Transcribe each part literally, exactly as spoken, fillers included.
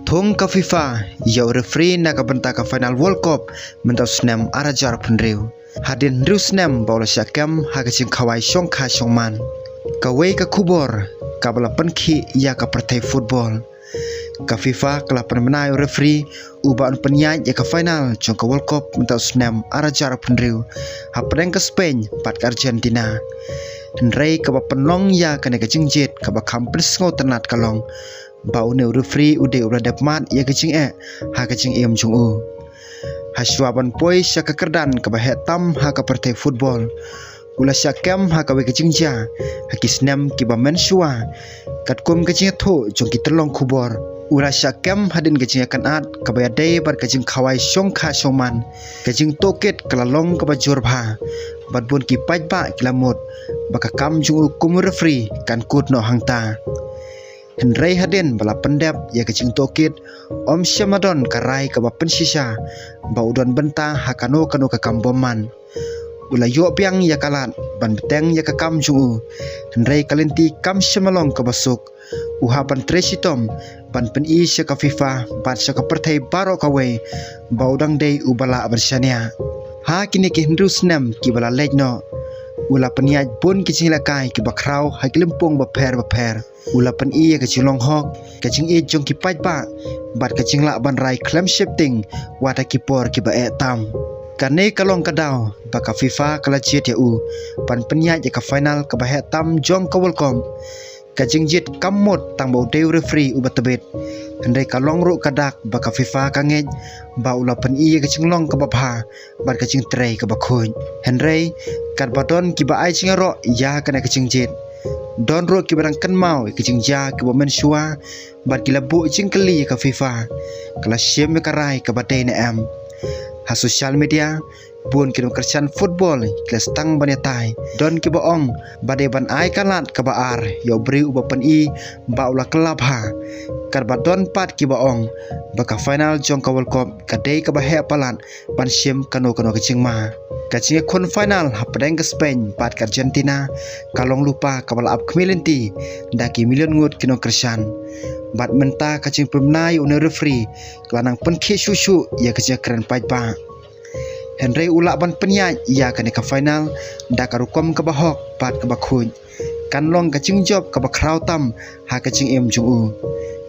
Thung ka FIFA ïa u referee na ka bynta ka final World Cup mynta u snem ar hajar arphew hynriew. Hadien hynriew snem ba u la shah kem ha ka jingkhawai shongkha shongman. Kawei ka khubor kaba la pynkhih ïa ka pyrthei football. Ka FIFA ka la pynbna ïa u referee uba un pynïaid ïa ka final jong ka World Cup mynta u snem ar hajar arphew hynriew hapdeng ka Spain bad ka Argentina. Hynrei kaba pynlong ïa kane ka jingjied kaba kham pynsngewtynnat ka long ba une u referee u dei uba la dep mad ïa ka jingeh ha ka jingim jong u. Hashwa ban poi sha ka kyrdan kaba heh tam ha ka pyrthei football, u la shah kem ha kawei ka jingjia ha ki snem kiba mynshuwa. Katkum ka jingïathuh jong ki tyllong khubor, u la shah kem hadien ka jingïakynad kaba ïadei bad ka jingkhawai shongkha shongman. Ka jingtohkit ka la long kaba jur bha bad bun ki paidbah ki la mut ba ka kam jong u kum u referee kan kut noh hangta. Hynrei hadien ba la pyndep ïa ka jingtohkit, ym shym la don ka rai kaba pynshisha ba u don bynta ha kano kano ka kam bymman. U la ïoh biang ïa ka lad ban bteng ïa ka kam jong u. Hynrei ka lynti kam shym la long kaba suk. U hap ban trei shitom ban pyni sha ka FIFA bad sha ka pyrthei baroh kawei ba u dang dei uba lah ban shaniah. Ha kine ki hynriew snem kiba la leit noh, u la pynïaid bun ki jingïalehkai kiba khraw ha ki lympung bapher bapher. U la pyni ïa ka jinglong hok, ka jingïeit jong ki paidbah bad ka jinglah ban rai khlem sheptieng wat ha ki por kiba eh tam. Kane ka long ka daw ba ka FIFA ka la jied ïa u ban pynïaid ïa ka final kaba heh tam jong ka World Cup. Ka jingjied kam mut tang ba u dei u referee uba tbit, hynrei ka long ruh ka dak ba ka FIFA ka ngeit ba u la pyni ïa ka jinglong kaba bha bad ka jingtrei kaba khuid. Hynrei katba don kiba ai jingïaroh ïa kane ka jingjied, don ruh kiba dang kynmaw ïa ki jingjia kiba mynshuwa bad ki la buh jingkylli ïa ka FIFA, ka la shim ïa ka rai kaba dei ne em. Ha social media, bun ki nongkyrshan football ki la sdang ban ïatai. Don kiba ong ba dei ban ai ka lad kaba ar ïa u briew uba pyni ba u la kylla bha. Katba don pat kiba ong ba ka final jong ka World Cup ka dei kaba heh palat ban shim kano kano ka jingma. Ka jingïakhun final hapdeng ka Spain bad ka Argentina ka long lypa kaba la ap khmih lynti da ki million ngut ki nongkyrshan. Bad mynta ka jingpynbna ïa une u referee ka la nang pynkhih shuh shuh ïa ka jingkren paidbah. Hynrei u lah ban pynïaid ïa kane ka final da ka rukom kaba hok bad kaba khuid. Kan long ka jingjop kaba khraw tam ha ka jingim jong u.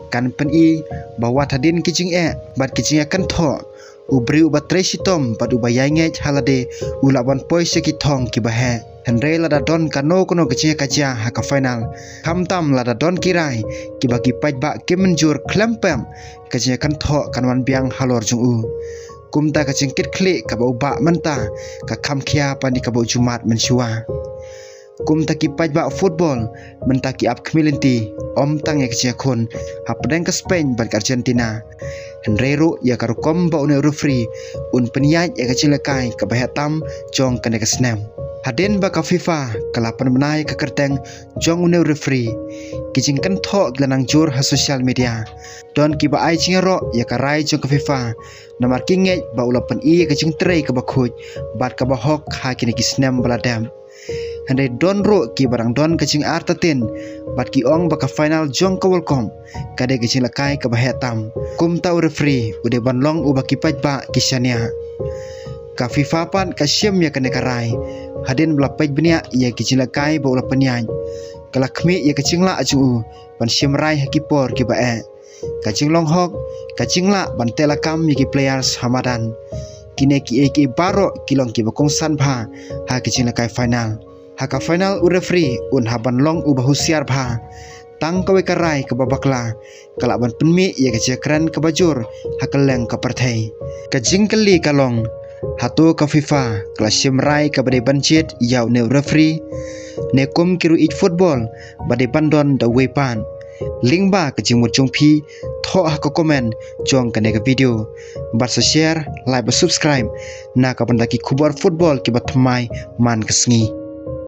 Kan pyni ba wat hadien ki jingeh bad ki jingïakynthoh, u briew uba trei shitom bad uba ïaingeit ha lade u lah ban poi sha ki thong kiba heh. Hynrei lada don kano kano ka jingïakajia ha ka final, khamtam lada don ki rai kiba ki paidbah kim mynjur, khlem pep ka jingïakynthoh kan wan biang halor jong u. Kumta ka jingkitkhlieh kaba u bah mynta ka kham khia pat na kaba u ju mad mynshuwa. Kumta ki paidbah football mynta ki ap khmih lynti, ym tang ïa ka jingïakhun hapdeng ka Spain bad ka Argentina, hynrei ruh ïa ka rukom ba une u referee un pynïaid ïa ka jingïalehkai kaba heh tam jong kane ka snem. Hadien ba ka FIFA ka la pynbna ïa ka kyrteng jong une u referee, ki jingkynthoh ki la nang jur ha social media. Don kiba ai jingïaroh ïa ka rai jong ka FIFA namar ki ngeit ba u la pyni ïa ka jingtrei kaba khuid bad kaba hok ha kine ki snem ba la dep. Hynrei don ruh kiba dang don ka jingartatien bad ki ong ba ka final jong ka World Cup ka dei ka jingïalehkai kaba heh tam. Kumta u referee u dei ban long uba ki paidbah ki shaniah. Ka FIFA pat ka shim ïa kane ka rai hadien ba la peit bniah ïa ki jingïalehkai ba u la pynïaid. Ka la khmih ïa ka jinglah jong u ban shim rai ha ki por kiba eh. Ka jinglong hok, ka jinglah ban teh lakam ïa ki players ha madan. Kine kiei kiei baroh ki long kiba kongsan bha ha ka jingïalehkai final. Ha ka final u referee un hap ban long uba husiar bha. Tang kawei ka rai kaba bakla ka lah ban pynmih ïa ka jingkren kaba jur ha kylleng ka pyrthei. Ka jingkylli ka long, hato ka FIFA ka la shim rai kaba dei ban jied ïa une u referee, ne kum ki riewieid football ba dei ban don da uwei pat? Lyngba ka jingmut jong phi, thoh ha ka comment jong kane ka video, bad sa share, like bad subscribe na ka bynta ki khubor football kiba thymmai man ka sngi.